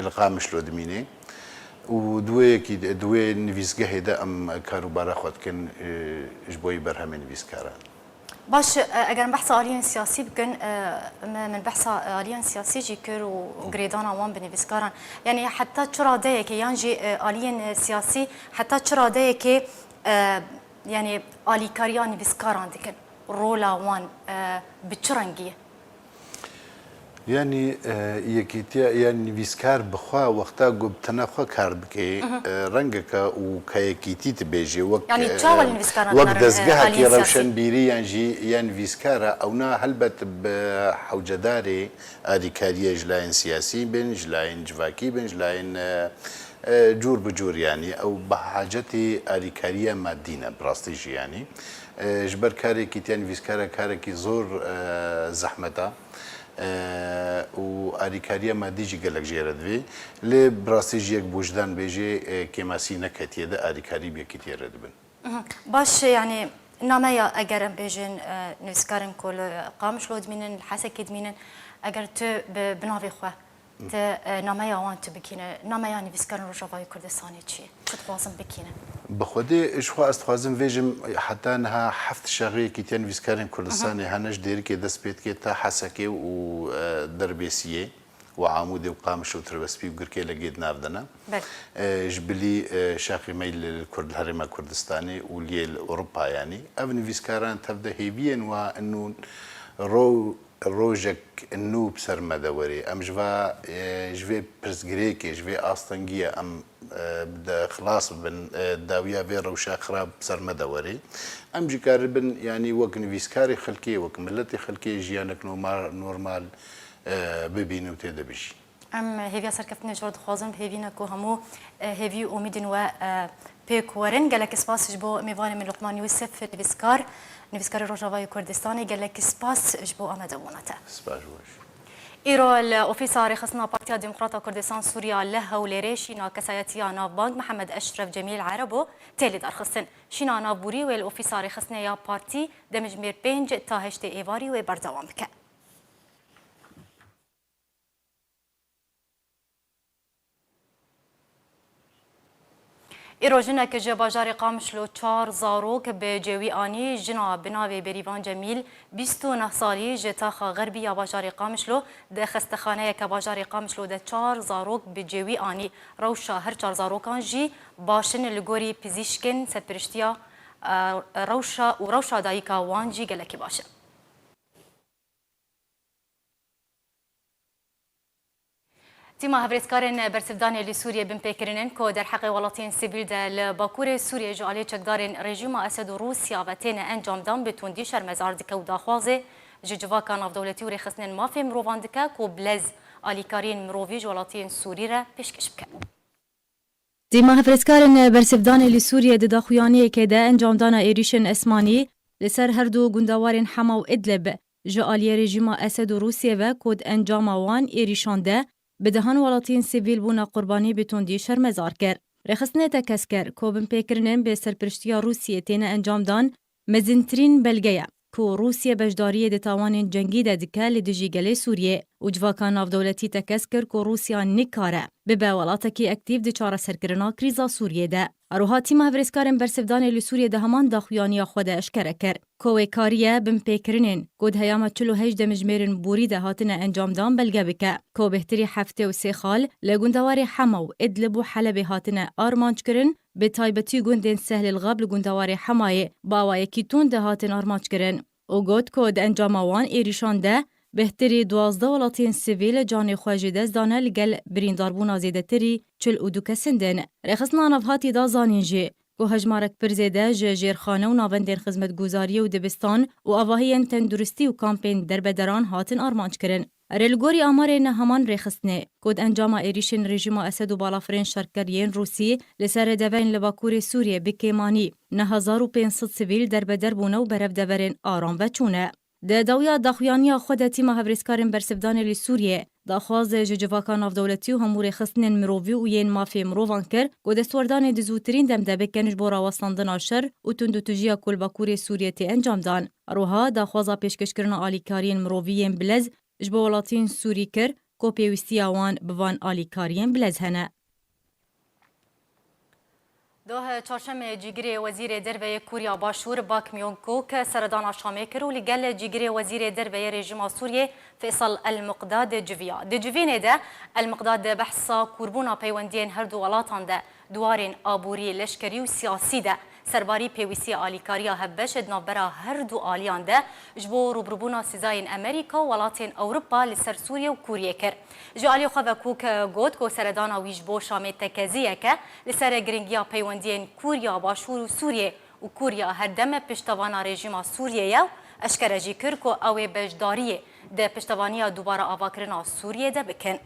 li Qamişlo dimîne. Û di wê yekî de, di wê nivîsgehê de em karûbara xwe dikin, e, ji bo yî berhemê nivîskaran. Baş, e, eger em behsa aliyên siyasî bikin, e, me, min behsa aliyên siyasî jî kir û girêdana wan bi nivîskaran. Yanî heta çi radeyekê yan jî, e, aliyên, e, siyasî heta çi radeyekê, e, yanî alîkariya nivîskaran dikin? Rola wan, e, bi çi rengî ye? Yanî, e, yekîtiya, yanî nivîskar bi xwe wexta ku bi tena xwe kar bike, e, rengeke û ka yekîtî dibêje, wek, Yanî e, çawa li nivîskaran wek tena re, e, dezgehekî aliyên siyasî? Rewşenbîrî yan jî ya nivîskar e, ewna helbet bi hewcedarê alîkariyê ji layên siyasî bin, ji layên civakî bin, ji layên, e, e, cûr bi cûr, yanî ew bi hacetê alîkariya madî ne, bi rastî jî yanî. E, ji ber karê yekîtiya nivîskar e karekî zor, e, zehmet e. E, û alîkariya madî jî gelek jê re divê. Lê bi rastî jî yek bi wijdan bêjê, e, kêmasî neketiye de alîkarî bi yekîtiyê re dibin. Mhm. Baş, yanî nameya eger em bêjin, e, nivîskarên ku li Qamişlo dimînin, li Hesekê dimînin, eger tu bi, bi navê xwe, tu, e, nameya wan tu bikîne, nameya nivîskarên Rojavayê Kurdistanê çi ye? Çi dixwazin bikînin? Bi xwedê ji xwe ez dixwazim vêjim, heta niha heft şaxê Yekîtiya Nivîskarên Kurdistanê hene, ji Dêrikê dest pê dike ta Hesekê û, e, Derbêsiyê û Amûdê û Qamişlo û Tirbespî û Girkê li gê di nav de ne. Belê. E, ji bilî, e, şaxê me yê li Kurd, li Herêma Kurdistanê û liyê li Ewropa yanî. Ev nivîskaran tev de hêviyên wa ino ro-, rojek nû bi ser me de werê. Em ji va, e, ji vê pirsgirêkê, ji vê astengiyê em, e, de xilas bibin, e, dawiya vê rewşa xirab bi ser me de werê. Em jî karibin, yanî wek nivîskarê xelkê, wek miletê xelkê jiyanek noma-, normal, e, bibînin û tê de bijîn. Em hêviya serkeftinê ji we dixwazin, bi hêvî ne ku hemû, e, hêvî û umîdên we, e, Pêk werin, gelek spas ji bo mêvanê min Luqman Yûsif, nivîskar, nivîskarê Rojavayê Kurdistanê, gelek spas ji bo amadebûna te. Spas ji we jî. Îro li Ofîsa Rêxistina Partiya Demokrata Kurdistan Sûriya li Hewlêrê şîna kesayetiya navbang Mihemed Eşref Cemîl Erebo tê lidarxistin. Şîna navbûrî wê li Ofîsa Rêxistinê ya partî demjimêr pênc ta heştê êvarî wê berdewam bike. Îro jinek ji bajarê Qamişlo çar zarok bi cêwî anî. Jina bi navê Bêrîvan Cemîl, bîst û neh salî, ji taxa xerbî ya bajarê Qamişlo di xestexaneyeke bajarê Qamişlo de çar zarok bi cêwî anî. Rewşa her çar zarokan jî baş in, li gorî pizîşkên serpiriştiya, e, rewşa û rewşa dayika wan jî gelekî baş e. Tîma hevrêzkarên bersivdanê li Sûriyê binpêkirin in ku derheqê welatiyên sivîl de li Bakurê Sûriyê ji aliyê çekdarên rejîma Esed û Rûsya ve têne encamdan bi tundî şermezar dike û daxwazê ji civaka navdewletî û rêxistinên mafê mirovan dike ku bi lez alîkariyên mirovî ji welatiyên Sûrî re pêşkêş bike. Tîma hevrêzkarên bersivdanê li Sûriyê di daxuyaniyekê de encamdana êrîşên esmanî li ser her du gundewarên Hema û Idlib ji aliyê rejîma Esed û Rûsiyê ve ku di encama wan êrîşan de bi dehan welatiyên sivîl bûne qurbanî bi tundî şermezar kir. Rêxistinê tekezkir ku binpêkirinên bi serpiriştiya Rûsiyê têne encamdan, mezintirîn belge ye ku Rûsye beşdariyê di tawanên cengî de dike li dijî gelê Sûriyê û civaka navdewletî tekez kir ku Rûsya nikare bibe welatekî aktîf di çareserkirina krîza Sûriyê de. Her wiha tîma hevrêzkarên bersivdanê li Sûriyê di heman daxuyaniya xwe de eşkere kir ku wê kariye binpêkirinên ku di heyama çil û heşt demjimêrên borî de hatine encamdan belge bike ku bêhtirî heftê û sê xal li gundewarê Hema û Idlib û Helebê hatine armanckirin, bi taybetî gundên Sehlîl Xab li gundewarê Hemayê bi awayekî tund de hatin armanckirin û got ku di encama wan êrîşan de bêhtirî duwazdeh welatiyên sivîl canê xwe ji dest dane, li gel birîndarbûna zêdetirî çil û du kesin din. Rêxistina navhatî da zanîn jî ku hejmarek pir zêde ji jêrxane û navendên xizmetguzariyê û dibistan û avahiyên tenduristî û kampên derbederan hatin armanckirin. Erê, li gorî amarên heman rêxistinê, ku di encama êrîşên rejîma Esed û balafirên şerker yên Rûsî li ser deverên li Bakurê Sûriyê bi kêmanî neh hezar û pênc sed sivîl derbeder bûne û berev deverên aram ve çûne. Di dawiya daxuyaniya xwe de tîma hevrêzkarên bersivdanê li Sûriyê daxwaz ji civaka navdewletî û hemû rêxistinên mirovî û yên mafê mirovan kir ku destwerdanê di zûtirîn dem de bikin ji bo rawestandina şer û tundûtijiya ku li Bakurê Sûriyê tê encamdan. Her wiha daxwaza pêşkêşkirina alîkariyên mirovî yên bilez ji bo welatiyên Sûrî kir ku pêwîstiya wan bi van alîkariyên bilez hene. Doh çarşemê cîgirê Wezîrê Derve yê Kûriya Başûr Bak Myung-kuk seredana Şamê kir û li gel cîgirê Wezîrê Derve yê rejîma Sûriyê Feysal El Muqdad civiya. Di civînê de El Muqdad behsa kûrbûna peywendiyên her du welatan de di warên aborî, leşkerî û siyasî de serbarî pêwîstiya alîkariya hevbeş di navbera her du aliyan de ji bo rûbirûbûna sîzayên Amerîka û welatên Ewropa li ser Sûriye û Kûriyê kir. Ji alî xwe ve Kûk got ku seredana wî ji bo Şamê tekeziyek e li ser giringiya peywendiyên Kûriya Başûr û Sûriyê û Kûriya Herdem piştevana rejîma Sûriyê ye û eşkere jî kir ku ew ê beşdariyê di piştevaniya dubare avakirina Sûriyê de bikin.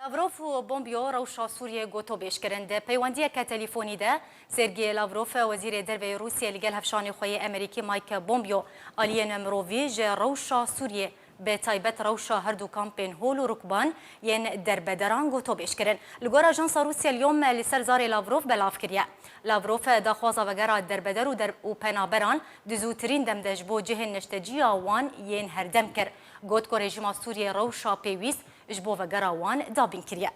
Lavrov û Pompeo rewşa Sûriyê gotobêj kirin. Di peywendiyeke telîfonî de Sergey Lavrov, Wezîrê Derve yê Rûsiyê, li gel hevşanê xwe yê Amerîkî Mike Pompeo aliyên mirovî ji rewşa Sûriyê, bi taybet rewşa her du kampên hol û rukban yên derbederan gotobêj kirin. Li gor ajansa Rûsya Lyom li ser zarê Lavrov belav kiriye. Lavrov daxwaza vegera derbeder û der-, û penaberan di zûtirîn dem de ji bo cihên neşteciya wan yên herdem kir. Got ku rejîma Sûriyê rewşa pêwîst ji bo vegera wan dabîn kiriye.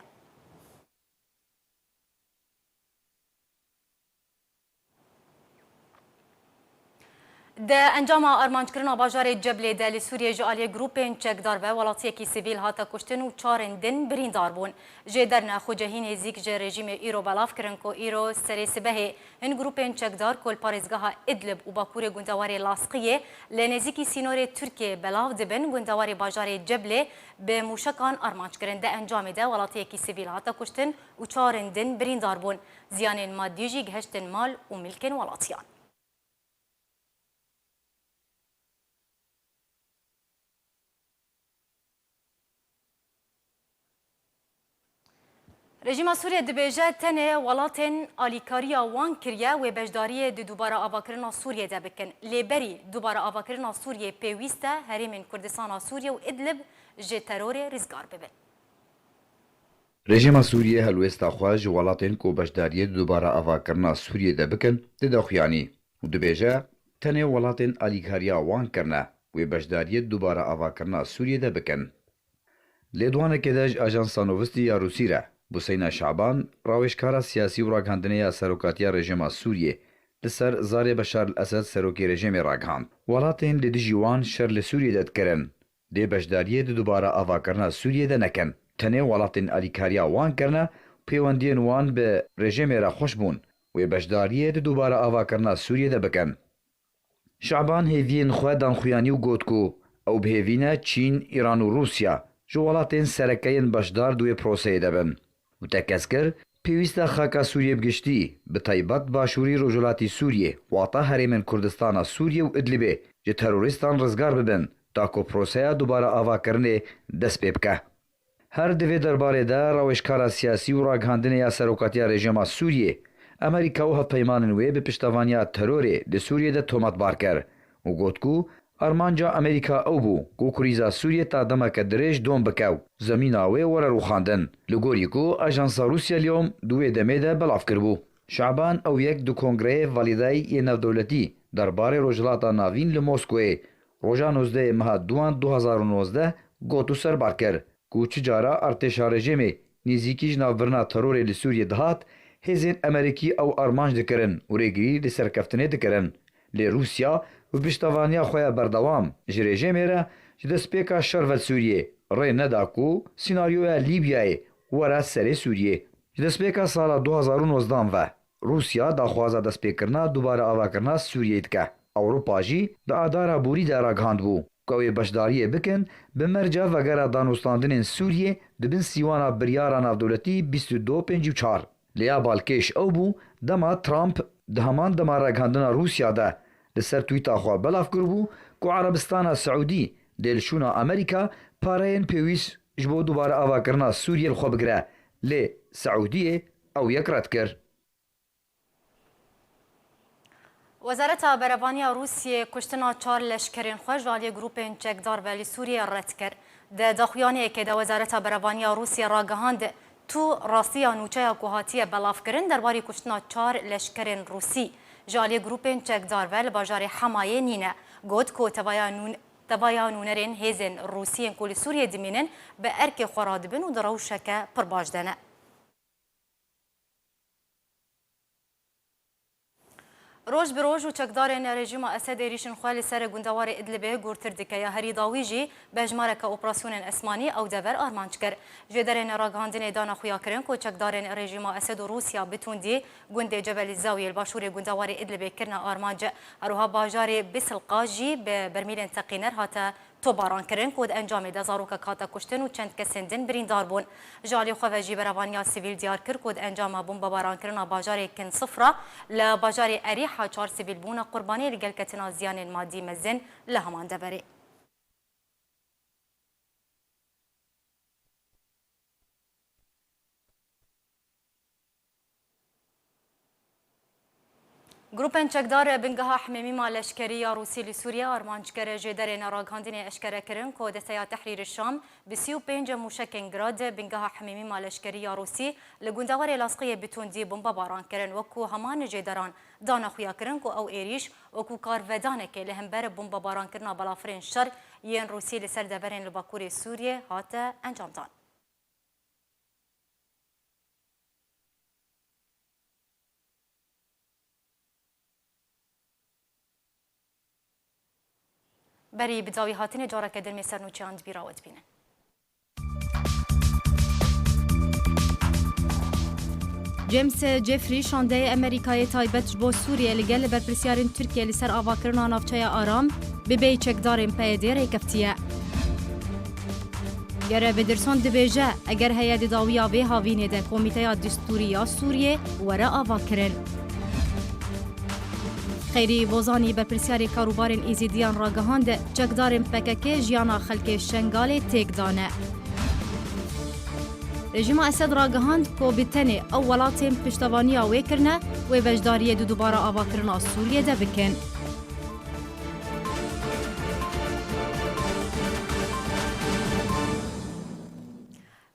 Di encama armanckirina bajarê Ceblê de li Sûriyê ji aliyê grûpên çekdar ve welatiyekî sivîl hate kuştin û çarên din birîndar bûn. Jêderine xwecehî nêzîk ji rejîmê îro belav kirin ku îro serê sibehê hin grûpên çekdar ku li parêzgeha Idlib û bakurê gundewarê Lasqiyê li nêzîkî sînorê Tirkiyê belav dibin, gundewarê bajarê Ceblê bi mûşekan armanc kirin. Di encamê de welatiyekî sivîl hate kuştin û çarên din birîndar bûn. Ziyanên madî jî gihiştin mal û milkên welatiyan. Rejîma Sûriyê dibêje, tenê welatên alîkariya wan kiriye wê beşdariyê di dubare avakirina Sûriyê de bikin. Lê berî dubare avakirina Sûriyê pêwîst e herêmên Kurdistana Sûriyê û Idlib ji terorê rizgar bibin. Rejîma Sûriyê helwêsta xwe ji welatên ku beşdariyê di dubare avakirina Sûriyê de bikin, dide xuyanî û dibêje, tenê welatên alîkariya wan kirine wê beşdariyê di dubare avakirina Sûriyê de bikin. Lêdwanekê de ji ajansa Novosti ya Rûsî re, Buseyna Şaban, rawêjkara siyasî û ragihandinê ya serokatiya rejîma Sûriyê, li ser zarê Beşar el Esed serokê rejîmê ragihand. Welatên li dijî wan şer li Sûriyê de dikirin, dê beşdariyê di dubare avakirina Sûriyê de nekin. Tenê welatên alîkariya wan kirine, pêwendiyên wan bi rejîmê re xweş bûn, wê beşdariyê di dubare avakirina Sûriyê de bikin. Şaban hêviyên xwe dan xuyanî û got ku ew bi hêvî ne Çîn, Îran û Rûsya ji welatên sereke yên beşdar di wê proseyê de bin û tekez kir, pêwîst e xaka Sûriyê bi giştî, bi taybet başûrî rojhilatî Sûriyê, wata herêmên Kurdistana Sûriyê û Idlibê ji terorîstan rizgar bibin, da ku proseya dubare avakirinê dest pê bike. Her di vê derbarê de rawêjkara siyasî û ragihandinê ya serokatiya rejîma Sûriyê, Amerîka û hevpeymanên wê bi piştevaniya terorê li Sûriyê de tometbar kir û got ku armanca Amerîka ew bû ku krîza Sûriyê ta demeke dirêj dom bike û zemîna wê were rûxandin. Li gorî ku ajansa Rûsya Liyom di wê demê de belav kiribû. Şaban ew yek di kongreyê Validayî yê navdewletî derbarê Rojhilata Navîn li Moskowê roja nozdehê meha duan du hazar û nozdeh got û serbar kir ku çi cara artêşa rejîmê nêzîkî ji navbirina terorê li Sûriyê dihat, hêzên Amerîkî ew armanc dikirin û rêgirî li serkeftinê dikirin. Lê Rûsya bi piştevaniya xwe ya berdewam ji rejîmê re ji destpêka şer ve li Sûriyê rê neda ku sînaryoya Lîbyayê were serê Sûriyê. Ji destpêka sala du hazar û nozdan ve Rûsya daxwaza destpêkirina dubare avakirina Sûriyeyê dike. Ewropa jî di adara borî de ragihandibû ku ew ê beşdariyê bikin, bi merca vegera danûstandinên Sûriyê di bin sîwana biryara navdewletî bîst û du pêncî û çar. Lê ya balkêş ew bû, dema Trump di heman dema ragihandina Rûsya de li ser Twîta xwe belav kiribû ku Erebistana Siûdî dê li şûna Amerîka pareyên pêwîst ji bo dubare avakirina Sûriyê li xwe bigire, lê Siûdiyê ew yek red kir. Wezareta Berevaniya Rûsiyê kuştina çar leşkerên xwe ji aliyê grûpên çekdar ve li Sûriyê red kir. Di daxuyaniyekê de Wezareta Berevaniya Rûsiyê ragihand, tu rastiya nûçeya ku hatiye belavkirin derbarî kuştina çar leşkerên Rûsî ji aliyê grûpên çekdar ve li bajarê Hemayê nîne. Got ku tevaya nûn-, tevaya nûnerên hêzên Rûsî yên ku li Sûriyê dimînin bi erkê xwe radibin û di rewşeke pir baş de ne. Roj bi roj û çekdarên rejîma Esed êrîşên xwe li ser gundewarê Idlibê gurtir dike. Ya herî dawî jî bi hejmareke operasyonên esmanî ew dever armanc kir. Jêderên ragihandinê dane xuyakirin ku çekdarên rejîma Esed û Rûsya bi tundî gundê Cebel Zawiyê li başûrê gundewarê Idlibê kirine armanc. Her wiha bajarê Bisilqa jî bi bermîlên teqîner hate topbaran kirin ku di encamê de zarokek hate kuştin û çend kesên din birîndar bûn. Ji alî xwe ve jî berevaniya sivîl diyar kir ku di encama bombebaran kirina bajarê Kin Sifra li bajarê Erîha çar sivîl bûne qurbanî li gel ketina ziyanên madî mezin li heman deverê. Grûpên çekdar bingeha Himêmîma leşkerî ya Rûsî li Sûriyê armanc kir. Jêderên ragihandinê eşkere kirin ku Desteya Tehrîrê Şam bi sî û pênc mûşekên Grad bingeha Himêmîma leşkerî ya Rûsî li gundewarê Lasqiyê bi tundî bombebaran kirin. Wekû heman jêderan dane xuyakirin ku ew êrîş wekû karvedanekê li hember bombebarankirina balafirên şer yên Rûsî li ser deverên li Bakurê Sûriyê hate encamdan. Berî bi dawî hatinê careke din mê sernûçeyan di bîra we dibînin. James Jeffrey, şandeyê Amerîkayê taybet ji bo Sûriyê li gel berpirsiyarên Tirkiyê li ser avakirina navçeya Aram bi bêyî çekdarên P Y D rêkeftiye. Gere Bederson dibêje, eger heye di dawiya vê havînê de Komîteya Distûrî ya Sûriyê were avakirin. Xeyrî Bozanî, berpirsiyarê karûbarên Êzîdiyan ragihand, çekdarên P K K jiyana xelkê Şengalê têk dane. Rejîma Esed ragihand ku bi tenê ew welatên piştevaniya wê kirine, wê beşdariyê di dubara avakirina Sûriyê de bikin.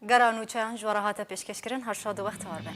Gera nûçeyan ji we re hate pêşkêşkirin, her şad û wextewar be.